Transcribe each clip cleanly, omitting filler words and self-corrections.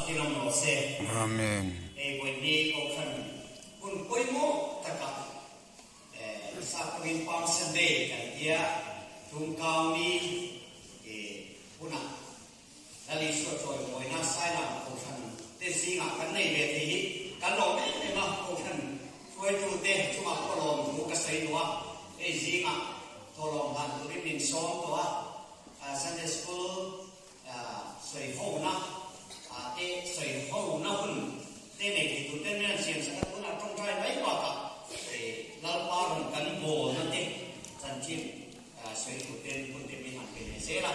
fakin awm rawh se. Amen. Hei Vawiini Kohhran hun pawimawh takah Sap pawhin Palm Sunday kan tia Tumkauni hunah Lal Isua chawimawina Sailam Kohhran te zingah kan nei ve thei hi kan lawm em em a, Kohhran hruaitute chungah pawh lawm thu ka sawi duh a, hei zingah thawhlawm hlan turin min sawm tawh a, Sunday School sawi hona te sawi hona hun te nei thei tur ten min an siam sak a, tunah tawngtai mai bakah Lalpa rawn kan bawlna te chanchin sawi tur ten hun te min han pe leh zel a.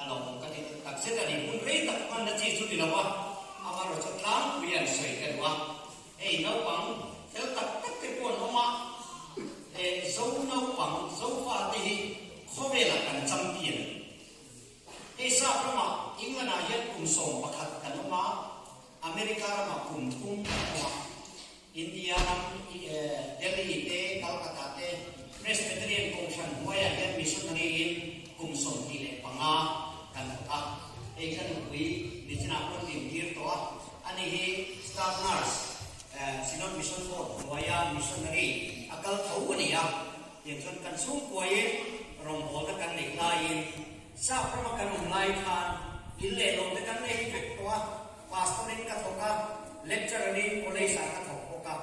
A lo awm ka ti tak zet a ni. Hun rei tak hmanna chi chu ni lo a, amaherawh chu tlangpui an sawi ka duh a. Hei naupang fel tak tak te pawh an awm a, he Zo naupang, Zofa te hi khawvelah kan champion a ni. Hei sap ramah England-ah hian kum 11 kan awm a, America ramah kum thum kan awm a, India ram Delhi te, Calcutta te Presbyterian Kohhran hnuaiah hian missionary-in kum 25 kan thawk a. Hei ka nupui nichinah pawh an intir tawh a, ani hi staff nurse Synod Mission Board hnuaia missionary a kal tho a ni a. Tiang chuan kan chhungkuaiin rawngbawlna kan neih laiin sap rama kan awm lai khan in leh lo te kan nei vek tawh a. Pastor-in ka thawk a, lecturer-in college-ah ka thawk bawk a.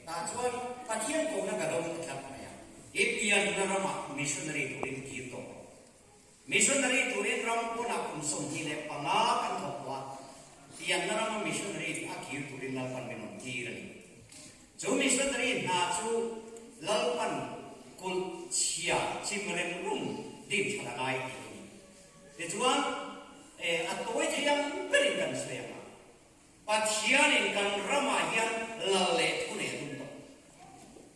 Tah chuan Pathian kohna ka dawng ta tlat mai a. I pianna ramah missionary turin kir tawh rawh. Missionary turin ram pawnah kum 25 kan thawk tawh a, pianna rama missionary a kir turin Lalpan min rawn tir a ni. Chu missionary hna chu Lalpan kulh chhia chim rem rum dim that a ngai tih a ni. Tichuan, a tawi thei ang berin kan sawi ang a, Pathianin kan ramah hian lal leh thu nei a tum tawh.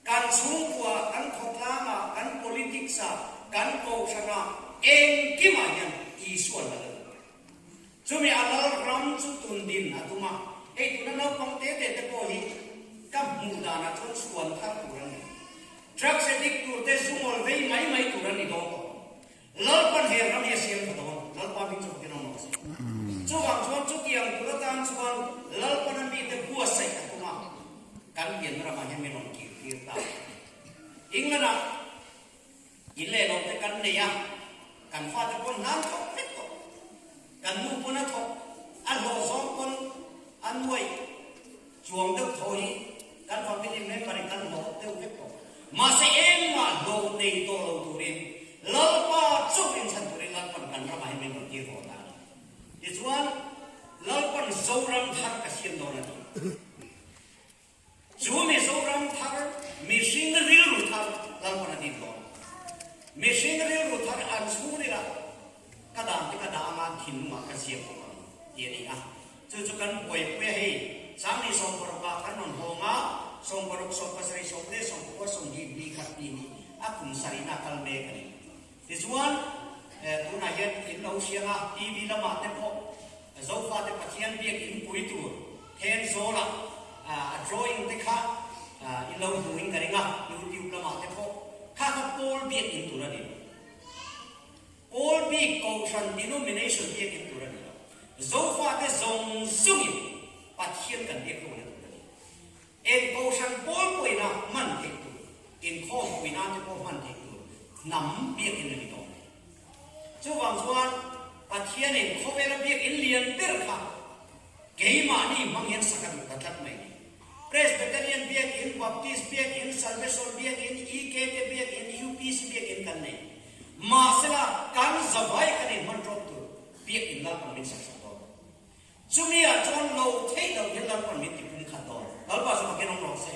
Kan chhungkuaah, kan khawtlangah, kan politics-ah, kan kohhranah, engkimah hian Isua lal a tum. Chumi a lal ram chu tun din a tum a, hei tuna naupang te te te pawh hi ka hmuh danah chuan chhuan thar tur an ni. Drugs addict tur te zungawl vei mai mai tur an ni dawn tawh. Lalpan he ram hi a siam tha dawn, Lalpa hming chu fakin awm rawh se. Chuvang chuan chutiang tur atan chuan Lalpan a mite buatsaih a tum a, kan pianna ramah hian min rawn kir tir ta. England-ah in leh lo te kan nei a, kan fate pawn hnan thawk vek tawh. Kan nu pawn a thawk, a hlawh zawng pawn a nuaih chuang deuh tho hi kan family member in kan hlawh deuh vek tawh. Mahse engmah hlawh nei tawh lo turin Lalpa chauh inchhan turin Lalpan kan ramah hi min rawn tir haw ta a ni. Tichuan Lalpan Zoram thar ka siam dawn a ti. Chu Mizoram thar mihring rilru thar Lalpan a din dawn. Mihring rilru thar an chhungril a, ka dan te ka dah anga thinlungah ka ziak bawk ang ti a ni a. Chu chu kan buaipui a hei, Sangni 60 ah kan rawn hawng a, 60, 70, 70, 90, 20, 21 tih hi a kum sarihna a kal mek a ni. Tichuan, tunah hian in lo hriang a, TV lamah te pawh Zofate Pathian biak in pui tur Thenzawl-ah a drawing te kha in lo hmu in ka ring a, YouTube lamah te pawh kha kha pawl biak in tur a ni lo. Pawl bik kohhran denomination biak in tur a ni lo. Zofate zawng zawngin Pathian kan biak ho na tur a ni. Eng kohhran pawl pawhin a hman theih tur, inkhawm pui nan te pawh hman theih tur hnam biak in a ni tawh mai. Chuvang chuan Pathianin khawvela biak in lian ber kha keimahni hmang hian sak a duh ta tlat mai ni. Presbyterian biak in, Baptist biak in, Salvation biak in, EK te biak in, UPC biak in kan nei. Mahsela kan zavai kan inhman ṭawp tur biak in Lalpan min sak sak dawn. Chumi ah chuan lo theih loh hian Lalpan min ti pum khat dawn. Lalpa chu fakin awm rawh se.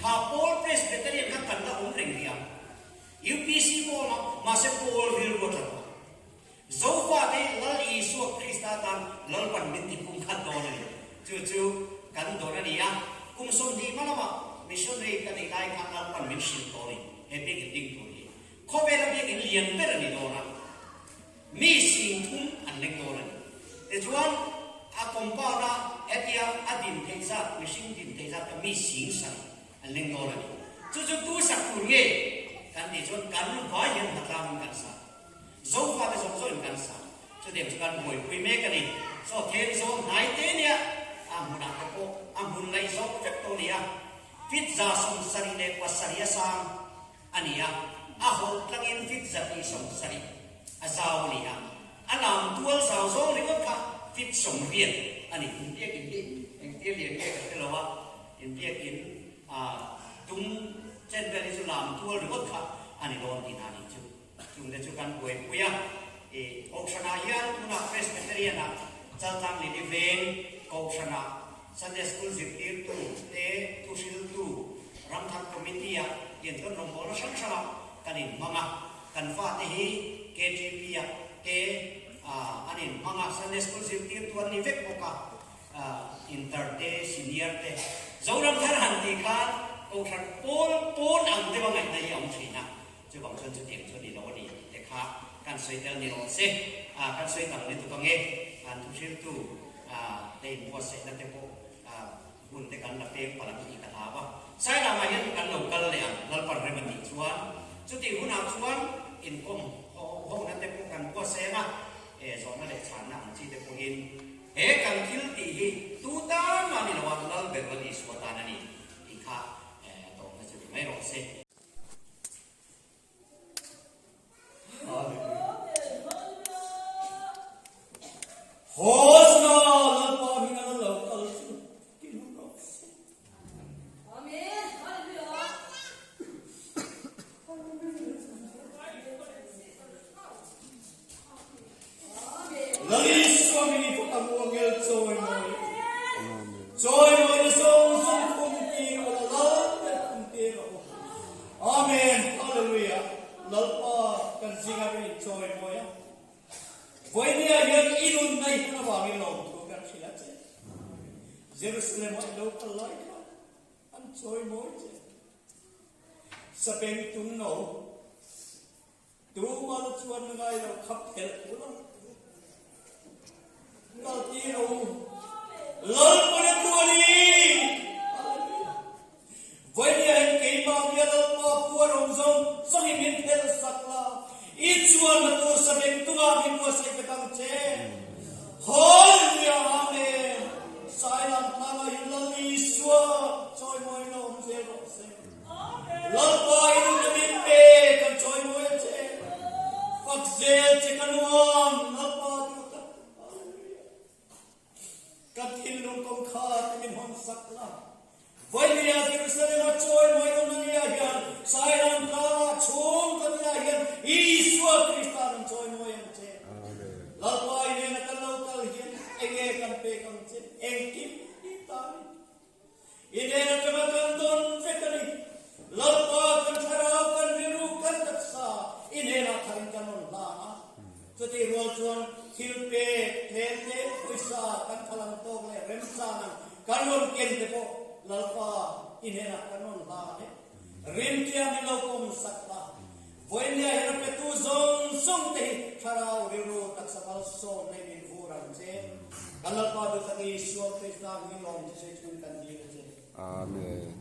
Kha Paul Presbyterian kha kan la awm reng rih a. UPC pawh awm a, mahse Paul rilru a tla tawh. Zofate hi Lal Isua Krista tan Lalpan min ti pum khat dawn a ni. Chu chu kan dawn a ni a. Kum 20 hma lamah missionary ka neih lai khan Lalpan min hrilh tawh a ni. He biakinn ding tur hi khawvela biakinn lian ber a ni dawn a. Mi 30,000 an leng dawn a ni. Tichuan, a compound-a hetia a din theih zat, mihring din theih zat kha mi 70,000 an leng dawn a ni. Chu chu tu sak tur nge kan tih chuan kan vai hian hnatlangin kan sa. Zofate zawng zawngin kan sa. Chutiang chu kan buaipui mek a ni. Saw then zawng hnai te nia a hmunah te pawh a hmun laih zawk vek tawh nia. Fit 177 a sang a ni a, a hawlh tlangin fit 170 a zau a ni a, a lam tual zau zawng ringawt kha fit 80 a ni. Inbiakin hi engtia lian nge ka hre lo a, inbiakin a tum chen vel hi chu lam tual ringawt kha a ni dawn tihna a nih chu. Chungte chu kan buaipui a, i Kohhranah hian tunah Presbyterian-ah Chaltlang Lili Veng Kohhranah Sunday School zirtirtu te thuhriltu Ramthar Committee-ah Liantawn rawngbawlna hrang hrangah kan inhmang a, kan fate hi KTP-ah te an inhmang a, Sunday School zirtirtu an ni vek bawk a, Inter te Senior te Zoramthar han tih khan Kohhran pawl pawn ang deuha ngaihna hi a awm thin a. Chuvang chuan chutiang chu a ni lo a ni tih te kha kan sawi tel ni rawh se. Kan sawi tam lutuk ang e. An thuhriltu te inbuatsaihna te pawh hun te kan la peng palh ang tih ka hlau a. Sailamah hian kan lo kal leh ang Lalpan rem a tih chuan chutih hunah chuan inkawm hona te pawh kan buatsaih ang a, zawhna leh chhanna ang chi te pawhin he kan thil tih hi tu tan mah ni lo a, Lalber Lal Isua tan a ni tih kha tawpna chu ni mai rawh se. Hosna Lalpa hming a lo kal chu ti hlum rawh se. Amen. Hallelujah. Lal Isua min i fak ang u angel chawi mawi. Chawi mawi na zawng zawng khum tir ula lal ber khum tir rawh u. Amen. Hallelujah. Lalpa kan zinga kan in chawi mawi a. Vawinia hian i nun nei hun avangin lawmthu kan hrilh a che. Jerusalem ah i lo kal lai khan an chawi mawi che. Sabeng tung no. Tumah chuan na ngai lo khap phelh ula, kal tir a u. Lalpa tu a ni! Hallelujah! Vawinia in keimah bia Lalpa puan awm zawng zawngin min phelh sak la, i chuan na tur sabeng tungah min buatsaih vek ang che. Hallelujah! Amen! Sailam tlangah hin Lal Isua chawimawi la awm zel rawh se. Lalpa i nunna min pe kan chawimawi a che. Fak zel che ka nuam Lalpa duh tak Hallelujah. Kan thinlung kawngkhar te min hawn sak la. Vainia Jerusalem a chawimawi awm ania hian Sairam tlangah chhung ka tia hian Isua Krista rawn chawimawi ang che. Lalpa i nena kan lo kal hian enge kan pek ang che engkim i tan. I nen atanga kan dawn vek a ni. Lalpa kan thlarau, kan rilru, kan taksa i hnenah tharin kan rawn hlang a. Chutih rual chuan thil pek, tlem te, pawisa kan thalang tawk leh remchang ang kan rawn ken te pawh Lalpa i hnenah kan rawn hlang a ni. Rimtia min lo pawm sak ta. Vawinia hian a petu zawng zawng te hi thlarau rilru taksa malsawm nei min vur ang che. Kan Lalpa duhtak Isua Krista hming lawm thusei chhung kan dil a che. Amen.